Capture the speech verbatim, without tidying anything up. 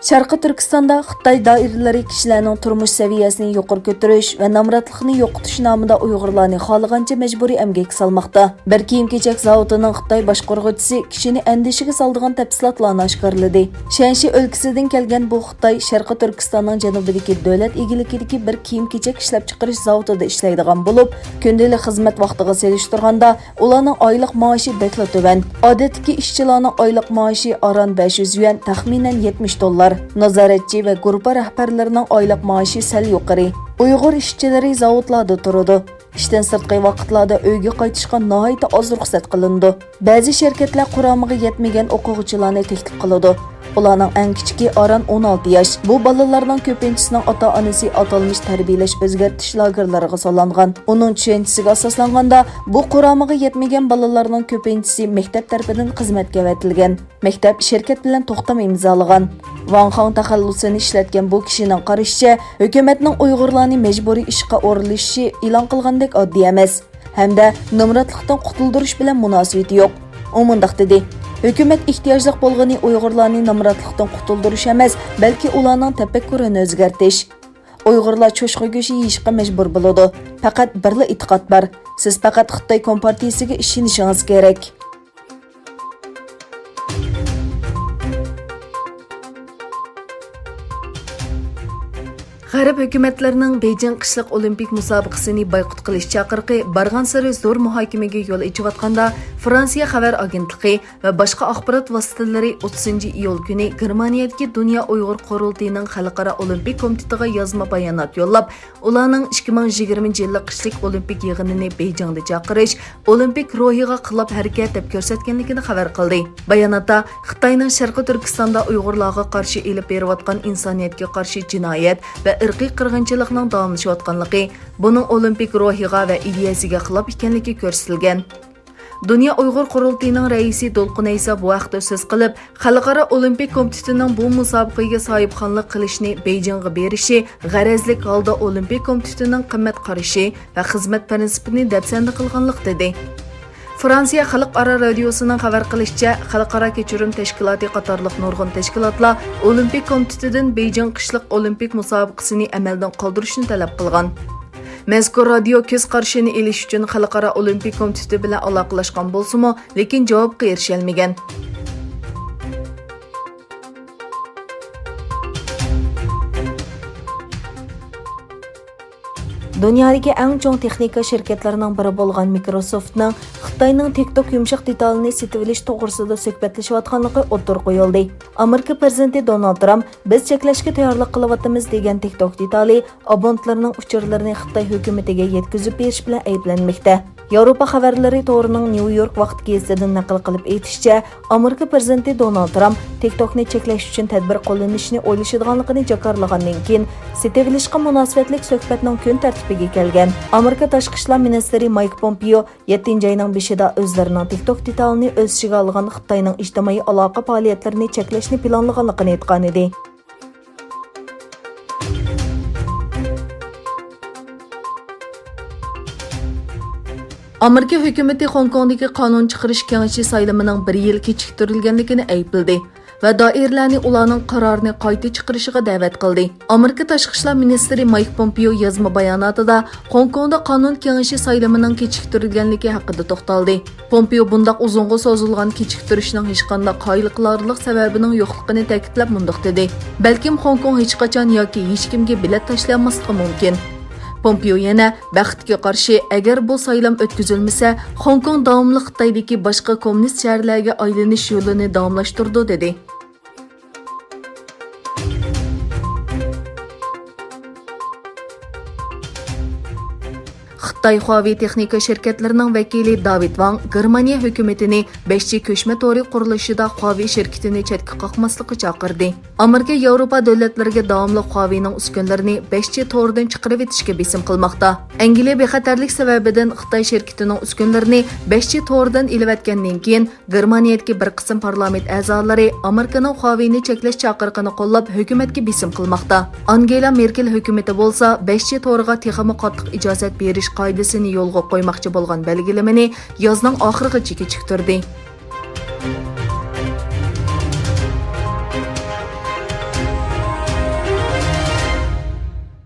شەرقىي تۈركىستاندا خىتاي دائىرىلىرى كىشىلەرنىڭ تۇرمۇش سەۋىيەسىنى يۇقىرى كۆتۈرۈش ۋە نامراتلىقنى يوقىتىش نامىدا ئۇيغۇرلارنى خالىغانچە مەجبۇرىي ئەمگەككە سالماقتا. بىر كىيىم-كېچەك زاۋۇتىنىڭ خىتاي باشقۇرغۇچىسى كىشىنى ئەندىشىگە سالىدىغان تەپسىلاتلارنى ئاشكارىلىدى. شەنشى ئۆلكىسىدىن كەلگەن بۇ خىتاي شەرقىي تۈركىستاننىڭ جەنۇبىدىكى دۆلەت ئىگىلىكىدىكى بىر كىيىم-كېچەك ئىشلەپچىقىرىش زاۋۇتىدا ئىشلەيدىغان بولۇپ، كۈندىلىك خىزمەت ۋاقتىغا سېلىشتۇرغاندا، ئۇلارنىڭ ئايلىق مائاشى بەكلا تۆۋەن. ئادەتتىكى ئىشچىلارنىڭ ئايلىق مائاشى ئاران بەش يۈز يۈەن، تەخمىنەن يەتمىش دوللار. نازارەتچى ۋە گۇرۇپپا رەھبەرلىرىنىڭ ئايلىق مائاشى سەل يۇقىرى. ئۇيغۇر ئىشچىلىرى زاۋۇتلاردا تۇرىدۇ. ئىشتىن سىرتقى ۋاقىتلاردا ئۆيگە قايتىشقا ناھايىتى ئاز رۇخسەت قىلىنىدۇ. بەزى شىركەتلەر قۇرامىغا يەتمىگەن ئوقۇغۇچىلارنى تەكلىپ قىلىدۇ. ئۇلارنىڭ ئەڭ كىچىكى ئاران ئون ئالتە ياش. بۇ بالىلارنىڭ كۆپىنچىسىنىڭ ئاتا-ئانىسى ئاتالمىش تەربىيەلەش ئۆزگەرتىش لاگېرلىرىغا سولانغان. ئۇنىڭ چۈشەنچىسىگە ئاساسلانغاندا، بۇ قۇرامىغا يەتمىگەن بالىلارنىڭ كۆپىنچىسى مەكتەپ تەرىپىدىن خىزمەتكە ئەۋەتىلگەن. مەكتەپ شىركەت بىلەن توختام ئىمزالىغان. ۋاڭ خاڭ تەخەللۇسىنى ئىشلەتكەن بۇ كىشىنىڭ قارىشىچە، ھۆكۈمەتنىڭ ئۇيغۇرلارنى مەجبۇرىي ئىشقا ئورۇنلىشىشى ئېلان قىلغاندەك ئاددىي ئەمەس. ھەمدە نامراتلىقتىن قۇتۇلدۇرۇش بىلەن مۇناسىۋىتى يوق. ئۇ مۇنداق دېدى، ھۆكۈمەت ئېھتىياجلىق بولغىنى ئۇيغۇرلارنى نامراتلىقتىن قۇتۇلدۇرۇش ئەمەس، بەلكى ئۇلارنىڭ تەپەككۇرىنى ئۆزگەرتىش. ئۇيغۇرلار چوشقا گۆشى يېيىشقا مەجبۇر بولىدۇ. پەقەت بىرلا ئېتىقاد بار، سىز پەقەت خىتاي كومپارتىيىسىگە ئىشىنىشىڭىز كېرەك. غەرب ھۆكۈمەتلىرىنىڭ بېيجىڭ قىشلىق ئولىمپىك مۇسابىقىسىنى بايقۇت قىلىش چاقىرىقى بارغانسېرى زور مۇھاكىمىگە يول ئېچىۋاتقاندا، فرانسىيە خەۋەر ئاگېنتلىقى ۋە باشقا ئاخبارات ۋاسىتىلىرى ئوتتۇزىنچى ئىيۇل كۈنى گېرمانىيەدىكى دۇنيا ئۇيغۇر قۇرۇلتىيىنىڭ خەلقئارا ئولىمپىك كومىتېتىغا يازما بايانات يوللاپ، ئۇلارنىڭ ئىككى مىڭ يىگىرمىنچى يىللىق قىشلىق ئولىمپىك يىغىنىنى بېيجىڭدا چاقىرىش ئولىمپىك روھىغا خىلاپ ھەرىكەت دەپ كۆرسەتكەنلىكىنى خەۋەر قىلدى. باياناتتا خىتاينىڭ شەرقىي تۈركىستاندا ئۇيغۇرلارغا قارشى ئېلىپ بېرىۋاتقان ئىنسانىيەتكە قارشى جىنايەت ۋە ئىرقىي قىرغىنچىلىقنىڭ داۋاملىشىۋاتقانلىقى، بۇنىڭ ئولىمپىك روھىغا ۋە ئىدىيەسىگە خىلاپ ئىكەنلىكى كۆرسىتىلگەن. دۇنيا ئۇيغۇر قۇرۇلتىيىنىڭ رەئىسى دولقۇن ئەيسا بۇ ھەقتە سۆز قىلىپ، خەلقئارا ئولىمپىك كومىتېتىنىڭ بۇ مۇسابىقىگە ساھىبخانلىق قىلىشنى بېيجىڭغا بېرىشى غەرەزلىك ھالدا ئولىمپىك كومىتېتىنىڭ قىممەت قارىشى ۋە خىزمەت پىرىنسىپىنى دەپسەندە قىلغانلىق دېدى. فرانسىيە خەلقئارا رادىيوسىنىڭ خەۋەر قىلىشىچە، خەلقئارا كەچۈرۈم تەشكىلاتى قاتارلىق نۇرغۇن تەشكىلاتلار ئولىمپىك كومىتېتىدىن بېيجىڭ قىشلىق ئولىمپىك مۇسابىقىسىنى ئەمەلدىن قالدۇرۇشنى تەلەپ قىلغان. مەزكۇر رادىيو كۆز قارىشىنى ئېلىش ئۈچۈن خەلقئارا ئولىمپىك كومىتېتى بىلەن ئالاقىلەشكەن بولسىمۇ، لېكىن جاۋابقا ئېرىشەلمىگەن. دۇنيادىكى ئەڭ چوڭ تېخنىكا شىركەتلىرىنىڭ بىرى بولغان مىكروسوفتنىڭ خىتاينىڭ تىك توك يۇمشاق دېتالىنى سېتىۋېلىش توغرىسىدا سۆھبەتلىشىۋاتقانلىقى ئوتتۇرىغا قويۇلدى. ئامېرىكا پىرېزىدېنتى دونالد ترامپ، «بىز چەكلەشكە تەييارلىق قىلىۋاتىمىز» دېگەن تىك توك دېتالى ئابونتلىرىنىڭ ئۇچۇرلىرىنى خىتاي ھۆكۈمىتىگە يەتكۈزۈپ بېرىش بىلەن ئەيىبلەنمەكتە. ياۋروپا خەۋەرلىرى تورىنىڭ نيۇ يورك ۋاقتى گېزىتىدىن نەقىل قىلىپ ئېيتىشىچە، ئامېرىكا پىرېزىدېنتى دونالد ترامپ تىك توكنى چەكلەش ئۈچۈن تەدبىر قوللىنىشنى ئويلىشىدىغانلىقىنى جاكارلىغاندىن كېيىن، سېتىۋېلىشقا مۇناسىۋەتلىك سۆھبەتنىڭ كۈن تەرتىپىگە كەلگەن. ئامېرىكا تاشقى ئىشلار مىنىستىرى مايك پومپېيو يەتتىنچى ئاينىڭ بېشىدا ئۆزلىرىنىڭ تىك توك دېتالىنى ئۆز ئىچىگە ئالغان خىتاينىڭ ئىجتىمائىي ئالاقە پائالىيەتلىرىنى چەكلەشنى پىلانلىغانلىقىنى ئېيتقانىدى. ئامېرىكا ھۆكۈمىتى خوڭكوڭدىكى قانۇن چىقىرىش كېڭىشى سايلىمىنىڭ بىر يىل كېچىكتۈرۈلگەنلىكىنى ئەيىبلىدى ۋە دائىرىلەرنى ئۇلارنىڭ قارارىنى قايتا چىقىرىشىغا دەۋەت قىلدى. ئامېرىكا تاشقى ئىشلار مىنىستىرى مايك پومپېيو يازما باياناتىدا خوڭكوڭدا قانۇن كېڭىشى سايلىمىنىڭ كېچىكتۈرۈلگەنلىكى ھەققىدە توختالدى. پومپېيو بۇنداق ئۇزۇنغا سوزۇلغان كېچىكتۈرۈشنىڭ ھېچقانداق قايىل قىلارلىق سەۋەبىنىڭ يوقلۇقىنى تەكىتلەپ مۇنداق دېدى، بەلكىم خوڭكوڭ ھېچقاچان ياكى ھېچكىمگە بېلەت تاشلىيالماسلىقى مۇمكىن. پومپېيو يەنە، بەختكە قارشى، ئەگەر بۇ سايلام ئۆتكۈزۈلمىسە، خوڭكوڭ داۋاملىق خىتايدىكى باشقا كوممۇنىست شەھەرلەرگە ئايلىنىش يولىنى داۋاملاشتۇرىدۇ، دېدى. خىتاي خۇاۋېي تېخنىكا شىركەتلىرىنىڭ ۋەكىلى داۋىد ۋاڭ گېرمانىيە ھۆكۈمىتىنى بەش جى كۆچمە تورى قۇرۇلۇشىدا خۇاۋېي شىركىتىنى چەتكە قاقماسلىققا چاقىردى. ئامېرىكا ياۋروپا دۆلەتلىرىگە داۋاملىق خۇاۋېينىڭ ئۈسكۈنىلىرىنى بەش جى تورىدىن چىقىرىۋېتىشكە بېسىم قىلماقتا. ئەنگلىيە بىخەتەرلىك سەۋەبىدىن خىتاي شىركىتىنىڭ ئۈسكۈنىلىرىنى بەش جى تورىدىن ئېلىۋەتكەندىن كېيىن، گېرمانىيەدىكى بىر قىسىم پارلامېنت ئەزالىرى ئامېرىكىنىڭ خۇاۋېينى چەكلەش چاقىرىقىنى قوللاپ، ھۆكۈمەتكە بېسىم قىلماقتا. ئانگېلا مېركېل ھۆكۈمىتى بولسا بەش جى تورىغا تېخىمۇ قاتتىق ئىجازەت بېرىش قائىدىسىنى يولغا قويماقچى بولغان بەلگىلىمىنى يازنىڭ ئاخىرىغىچە كېچىكتۈردى.